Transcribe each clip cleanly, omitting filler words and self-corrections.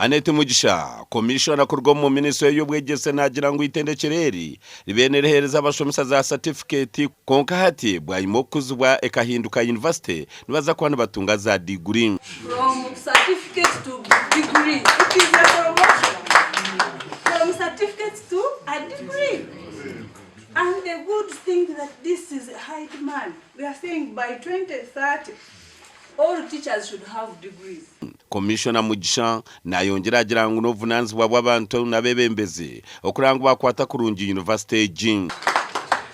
Annet Mugisha, Komishona kuruga omu minisitule y'obwegyese naagira ngu eitendekyero eri ribaire niriheereza abashomesa za satifikeeti kwonka hati bwanyima okukuzibwa ekahinduka yunivasite nibaza kuba nibatunga za diguri. From certificate to degree, it is a promotion from certificate to a degree and the good thing that this is high demand, we are saying by 2030 all teachers should have degrees. Komishona Mugisha nayongyera agira ngu n'obuvunanizibwa bw'abantu n'abebembezi okureba ngu bakwata kurungi yunivasite egi.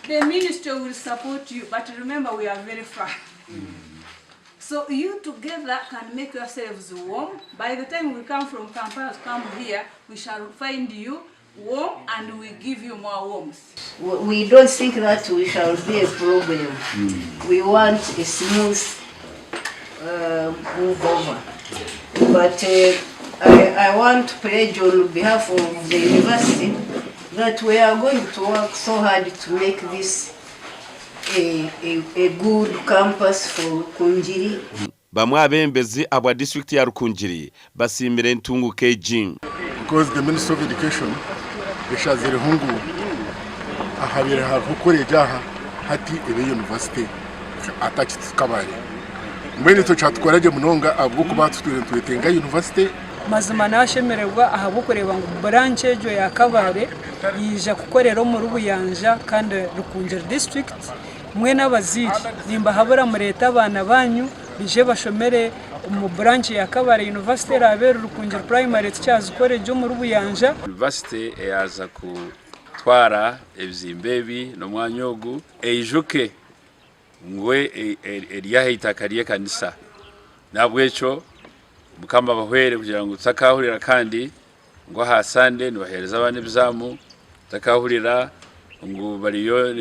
The ministry will support you but remember we are very far so you together can make yourselves warm by the time we come from Kampala to come here we shall find you warm and we give you more warmth. We don't think that we shall be a problem. We want a smooth uh, move over. But uh, I, I want to pledge on behalf of the university that we are going to work so hard to make this a, a, a good campus for Rukungiri. Bamwe aha beebembezi ahabwa disiturikiti ya Rukungiri basiimire entunguka egi. Because the Ministry of Education eshazireho ngu ahabaire hariho college aha hati ebe university attached to Kabale. Mbwenu itwe kyatukora gye munonga ahabw'okuba tutwire nitwetenga university. Mazima nashemererwa ahabw'okureeba ngu branch egyo ya Kabale yaija kukorera omuri Buyanja kandi Rukungiri district. Mwena abazaire nimbahabura mureete abaana baanyu baije bashomere omu branch ya Kabale University eraabe eri Rukungiri Primary Teachers College omuri Buyanja. Yunivasite eyaaza kutwara ebizimbe ebi n'omwanya ogu eijuke ngu eri aha itaka ry'ekanisa. N'ahabw'ekyo Mukama abahwere kugira ngu tutakaahurira kandi ngu aha Sande nibaheereza abaana ebizaamu, tutakaahurira ngu bariyo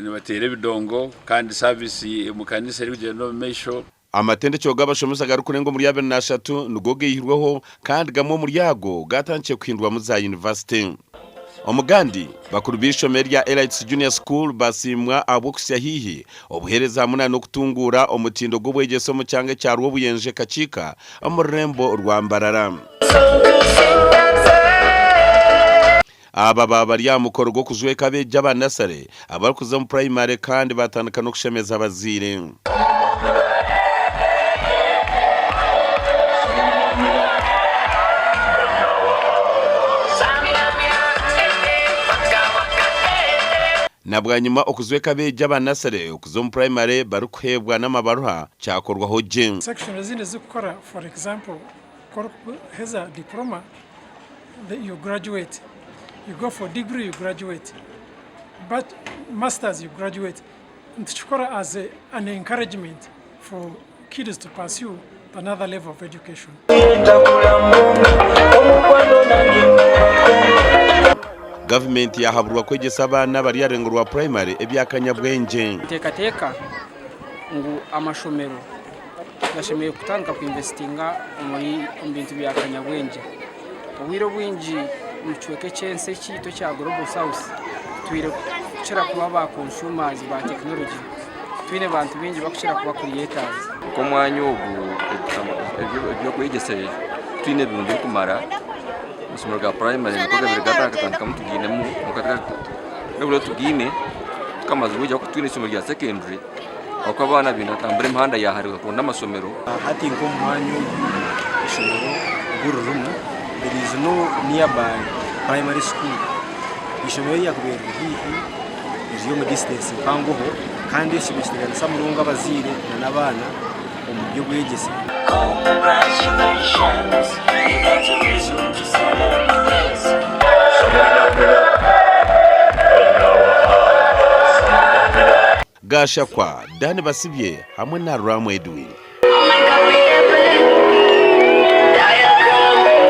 nibateera ebidongo kandi saavisi omu kanisa erikugyenda omu maisho. Amatendekero g'abashomesa agarikurenga omuri 23 nigo gaihirweho kandi gamwe omuri ago gaatandikire kuhindurwamu za yunivasite. Omugandi, bakuru b'eishomero erya Elites Junior School basiimwa ahabw'okuhitsya haihi obuheereza hamwe na n'okutunguura omutindo gw'obwegyese omu kyanga ekya Rwobuyenje Kakiika omu rurembo rwa Mbarara. Aba baaba bari aha mukoro gw'okujweka abeegi aba nasare abarikuza omu purayimare kandi baatandika n'okushemeza abazaire. Na bwanyima okujweka abeegi aba nasare okuza omu purayimare barikuheebwa n'amabaruha kyakorwaho gye. Section ezindi ezikukora for example ku orikuheza diploma you graduate, you go for degree you graduate, but masters you graduate. Nitukikora as an encouragement for kids to pursue another level of education. Gavumenti yahaburwa kwegyesa abaana abari aha rurengo rwa purayimare ebyakanyabwengye. Niteekateeka ngu amashomero gashemereire kutandika kuinvesitinga omuri omu bintu bya kanyabwengye. Obwire obwingi omu kicweka eky'ensi ekyaitu ekya Global South tutwire kukira kuba ba consumers ba tekinologi, titwine bantu baingi barikukira kuba creators. Nk'omwanya ogu eby'okwegyesa titwine ebintu birikumara, amasomero ga purayimare nikwo gabaire gatakatandikamu tugiinemu kwonka nibwo tugiine tukamazire kwihaho ku twine eishomero rya sekendure ahabw'okuba abaana baine kutambura emihanda ya hare kuza kuronda amasomero. Hati nk'omu mwanya ogu eishomero ogu ririmu there is no nearby primary school. Eishomero eryakubaire riri haihi riri omu distance mpangoho kandi ekyo nikiteganisa munonga abazaire n'abaana omu by'obwegyese. Gashakwa, Dan Basibye hamwe na Rwamu Edwin.